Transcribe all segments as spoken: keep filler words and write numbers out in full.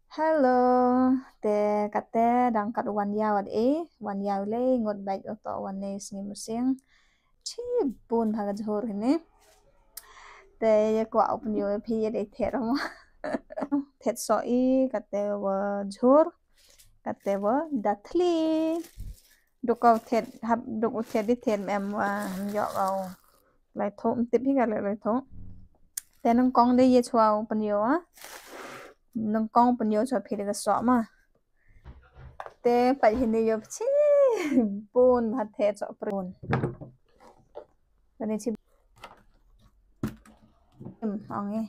Hello, te kate dang kat wan ïaw wat e, wan ïaw lei ngut bait u to wan ne sngi musing. Chi bun bha ka jhur hini. Te ïa kwah u pynïoh ïa phi ïa dei thet mo. Thet so i kate wa jhur, kate wa dathli. Duk ka u thet, hap duk u thet di thet em wa em ïoh ka u. Lai thok, tip hi ka lai lai thok. Te nang kong de ye chwa u pynïoh a. Nang kong pynïoh chwa phi de ka sok ma. Te pait hini ïoh phi chi bun ha the sok prun. Kane chi bun ong e.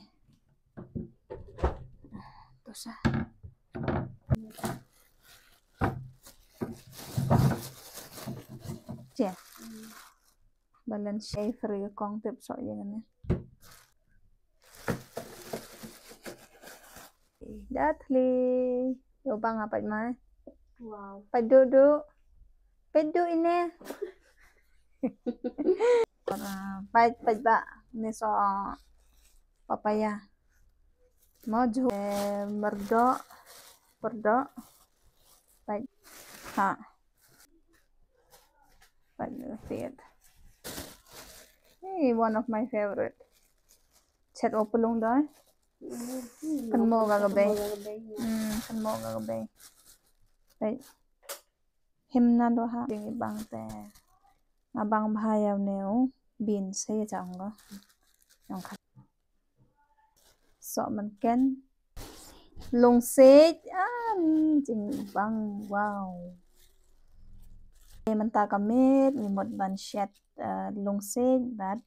To sa. Che. Balance shaver ïa kong tip sok ïa kane. Dathli. Yo bang apa mai. Wow. Pait du du. Pait du ine. Pait pait ba. Ni so papaya. Mo ju, eh, merdok, merdok. Pait. Ha. Pait, favorite. Hey, one of my favorite. Chet o pulung doi. Kan mo ga ga bei. Hmm, kan mo ga ga bei. Pait. Him na do ha. Ding i bang te. Nga bang bha ïa u neu. Beans, sa ïa chang ko. Ïong kha. Sok man ken. Lungsiej, ah, jing bang, wow. Te mynta ka miet, ngi mut ban shet, eh, lungsiej, bad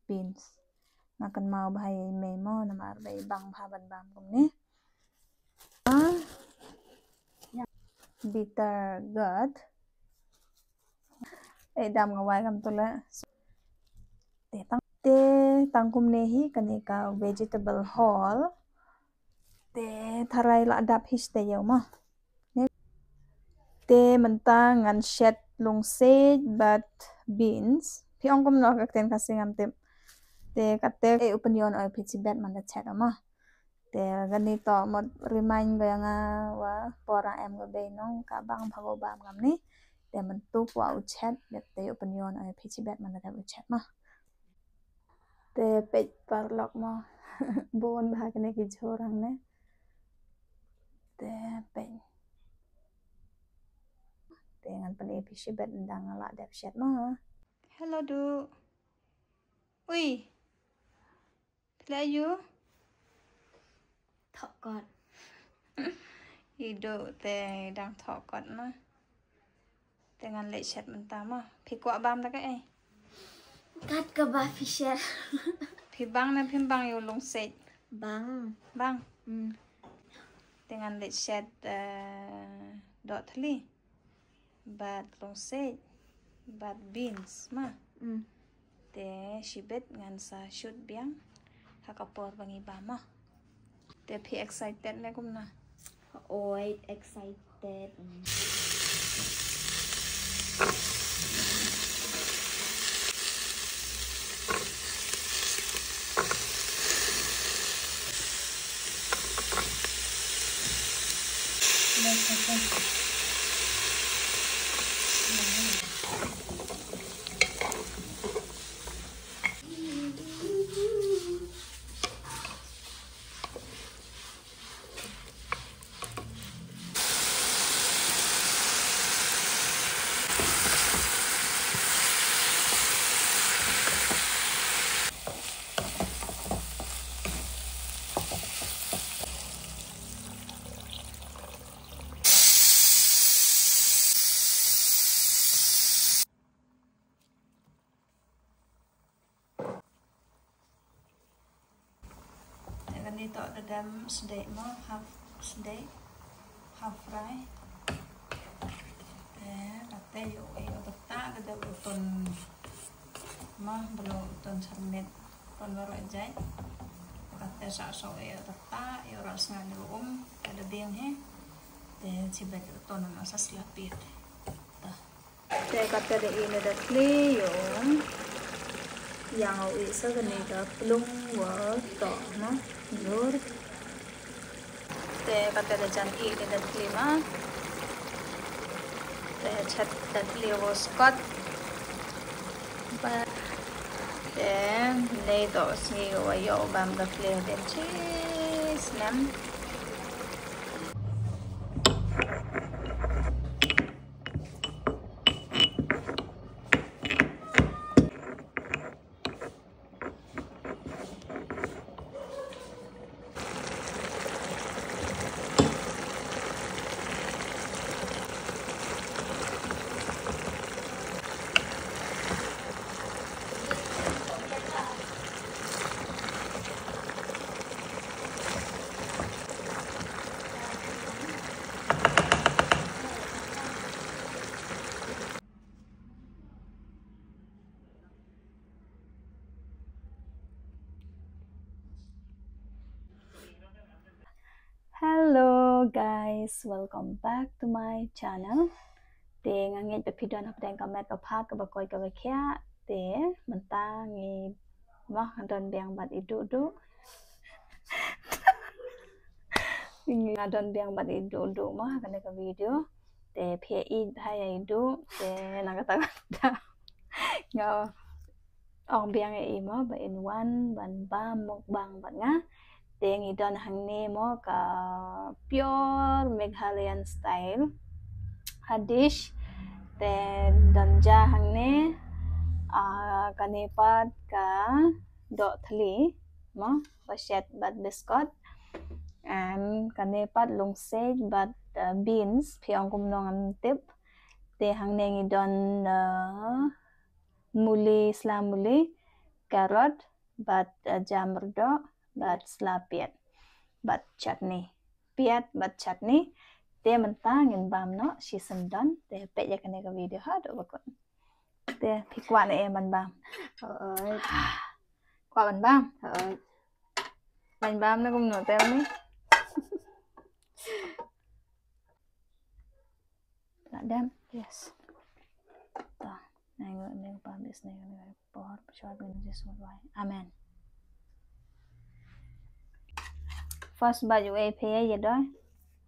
beans. Nga kynmaw bha ïa i mei mo, namar ba i bang bha ban bam kumne. Ah. Bitter gourd. Eh, dam nga wai kam tu la. Te tang, te tang kumne hi kane ka vegetable haul. Te tharai la dap hi ste ïa u ma. Ne. Te mynta ngan shet lungsiej bad beans. Phi ong kumno ka ktien Khasi ngam tip. Te kate, eh, u pynïoh oi phi chi bet man da shet ma. Te kane to mut remind ko ïa nga wa por em ko bei nong ka bang bha ko bam kam ni. Te mynta kwah u shet, bet te u pynïoh oi phi chi bet man da u shet ma. Te peit paralok mo. Bun bha kane ki jhur hangne. Te peit. Te ngan pynïoh phi chi bet ndang la dep shet ma. Hello du. Ui. Phi leh aïu? Thoh kot. I du te dang thoh kot ma. Te ngan leit shet mynta ma. Phi kwah bam da kaei? Kat kaba phi shet. Phi bang ne phim bang ïa u lungsiej? Bang. Bang. Hmm. Te ngan leit shet, eh, doh thli. Bad lungsiej, bad beans ma. Mm. Te shibit ngan sa shoot biang ha ka por ba ngi bam ma. Te phi excited ne kumno? Oi, excited. Kane to da dam sdei mo, half sdei, half fry. Te kate ïoh ïoh da ta da dam u ton mo, bro u ton sarmit, ton bro jai. Kate sa so ïoh da ta ïoh ras ngan ïoh um, kada biang he. Te chibat u ton na sa slapit. Ta. Te kata da i na da kli yung. Yang au i sa kani da plung wa to na. Jur. Te kata da jan i ni da tli ma. Te chat da tli wo skot. Ba. Te nei to sngi wa yo bam da tli den chi snem. Hello guys, welcome back to my channel. Te nga ngeit ba phi don hapdeng ka met ka phad kaba koit kaba khiah. Te mynta ngi mo nga don biang bad i Duh Duh. Nga don biang bad i Duh Duh mo ha kane ka video. Te phi ïeit bha ïa i Duh. Te na kata kata nga ong biang ïa i mo ba in wan ban bam mukbang bad nga. Te ngi don hangne mo ka pure Meghalayan style ha dish. Te don ja hangne, ah, kane pat ka doh thli mo ba shet bad biskot. And kane pat lungsej bad, ah, beans, phi ong kumno ngam tip. Te hangne ngi don, ah, muli, sla muli, carrot, bad, eh, ja myrdoh, bad sla piat, bad chutney. Piat, bad chutney. Te mynta ngin bam noh shisien don, te peit ïa kane ka video haduh ba kut. Te phi kwah ne em ban bam? Hooid. Kwah ban bam? Hooid. Ban bam ne kumno, tell me. Got them? Yes. Ta. Nai ngai nai pa bis nai ngai por short ngai jis mut wai. Amen. First bite u e phe ye doi.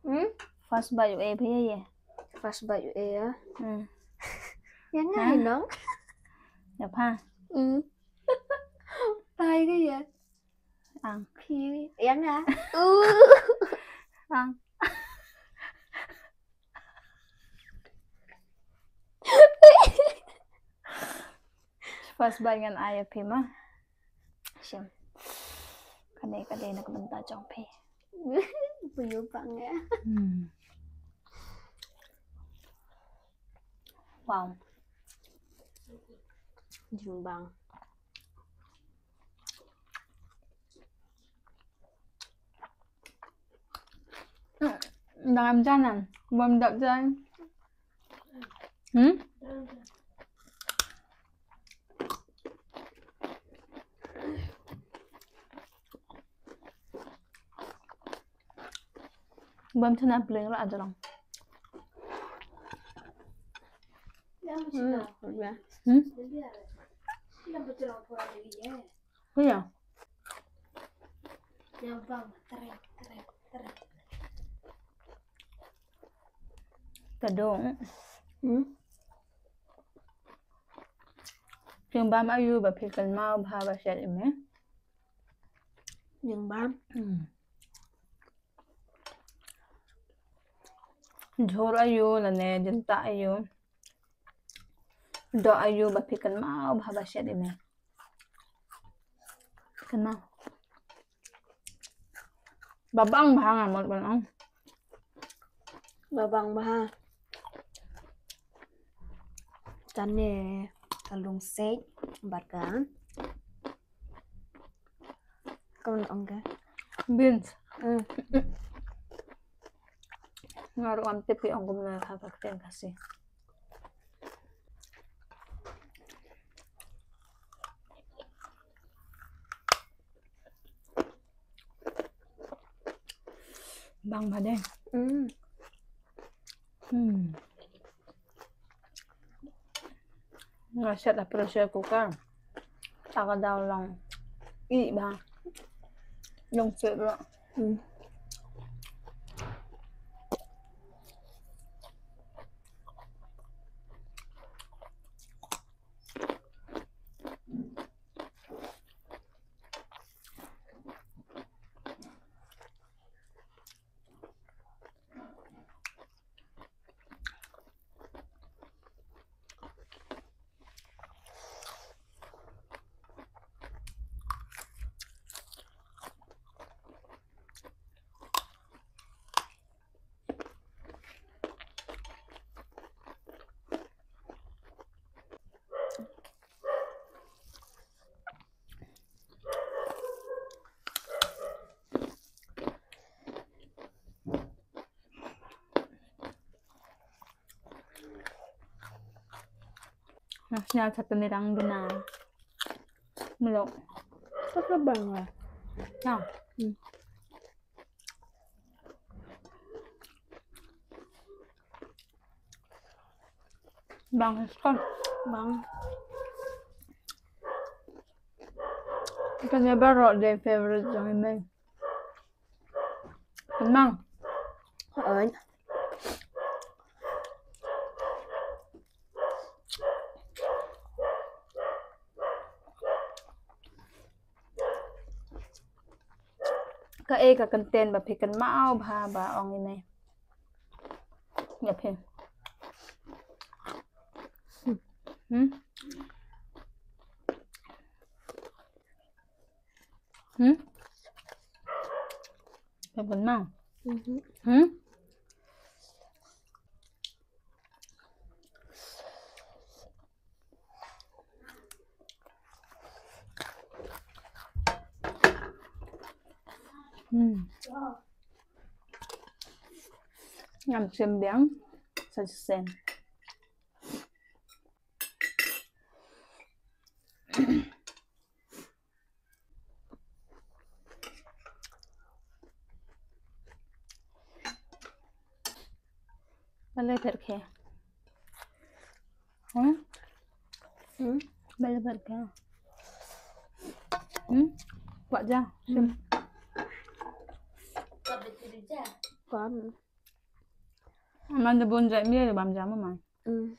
Hmm? First bite u e phe ye. First bite u e ya. Hmm. Yang ngai nong. Ya pa. Hmm. Pai ke ya. Ang. Phi. Yang ah. Uh. Ang. First bite ngan ai ïa phi ma. Shim. Kane ka dei na ka bynta jong phi. Phi ïoh bang ya. Hmm. Wow. Jingbang. Dang am jan an, bam dap jan. Hmm? Bam tuna bling la adrong. Hmm, ya. Hmm? Iya. Ka dong. Hmm? Jingbam aïu ba phi kynmaw bha ba shet ïa me? Jingbam. Hmm. Jhur aïu lane jintah aïu? Doh aïu ba phi kynmaw bha ba shet ïa me? Kynmaw. Ba bang bha nga mut ban ong. Ba bang bha. Kane ka lungsej bad ka. Ka ban ong ka. Beans. Hmm. Nga ruh ngam tip ki ong kumno ha ka ktien Khasi. Bang bha dei. Hmm. Hmm. Nga shet ha pressure cooker. Ta ka daw long. Ih bha. Long shet ruh. Hmm. Nga sngew chutney dang duna. Mlok. Ka ka bang la. Ya. Hmm. Bang skon. Bang. Kane baroh dei favorite jong i Mei. Kynmaw. Oi. Kaei ka kyntien ba phi kynmaw bha ba ong ine ïa phi? Hmm? Hmm? Phi kynmaw? Mhm. Hmm? Hmm. Ngam shim biang sa shisien. Balei phet khie? Hmm? Hmm? Balei phet khie? Hmm? Kwah ja. Hmm. Kwah. Man da bun ja mi da bam ja ma man. Hmm.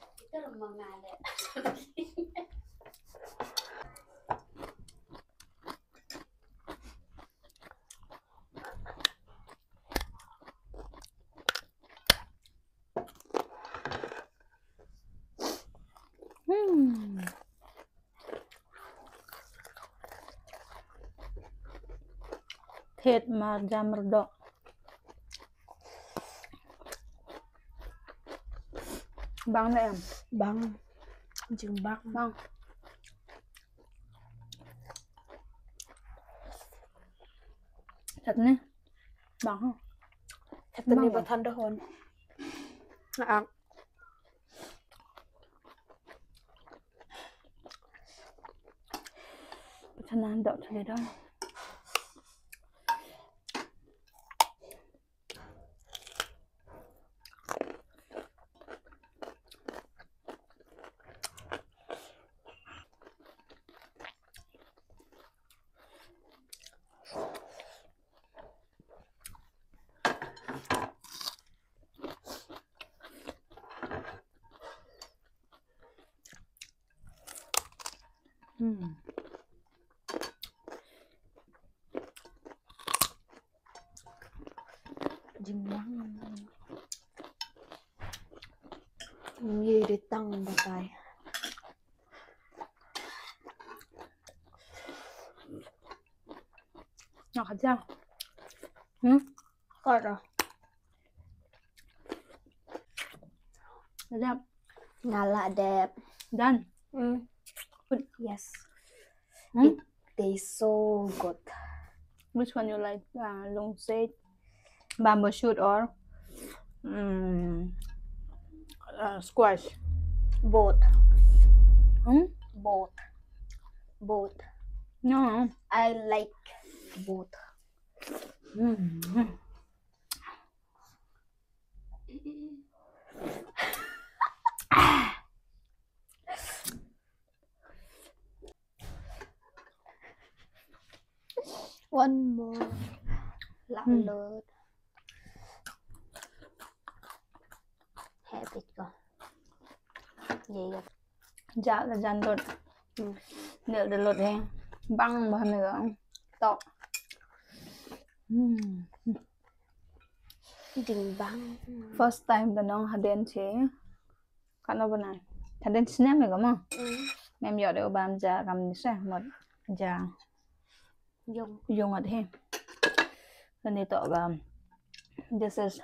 Hmm. Thied marjan myrdoh. Bang ne em? Bang. Jingbang. Bang. Chutney. Bang ha. Chutney bang ba than da hon. Ah. Ba than da hon. Hmm. Jingbang. Ngi ri tang batai. Nga ka ja. Hmm? Ka da. Dep. Nga la dep. Done. Hmm. Good. Yes. Hmm? It tastes so good. Which one you like? Uh, lungsiej, bamboo shoot, or mm, uh, squash? Both. Hmm? Both. Both. No. I like both. Mm. One more. Lah lut. Habit ko. Ye ye. Ja la jan lut. Hmm. Nel de lut he. Bang ba ne ga. Tok. Hmm. Ding bang. First time da nong hadien che. Kano bana. Hadien snem ga ma. Hmm. Mem yo de bam ja kam ni se mot ja. Yung. Yung at he. Kani to ga. This is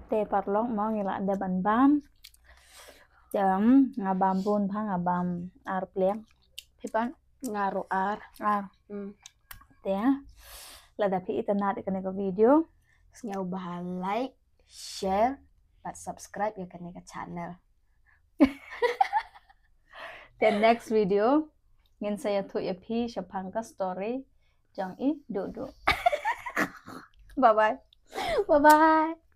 te parlok mo ngi la de ban bam. Jam nga bam bun pha nga bam ar pliang. Phi pat? Nga ruh ar. Ar. Hmm. Te lada phi itynnad ïa kane ka video, sngewbha like, share bad subscribe ïa kane ka channel. Te next video ngin sa ïathuh ïa phi shaphang ka story jong i Duhduh. Bye bye. Bye bye.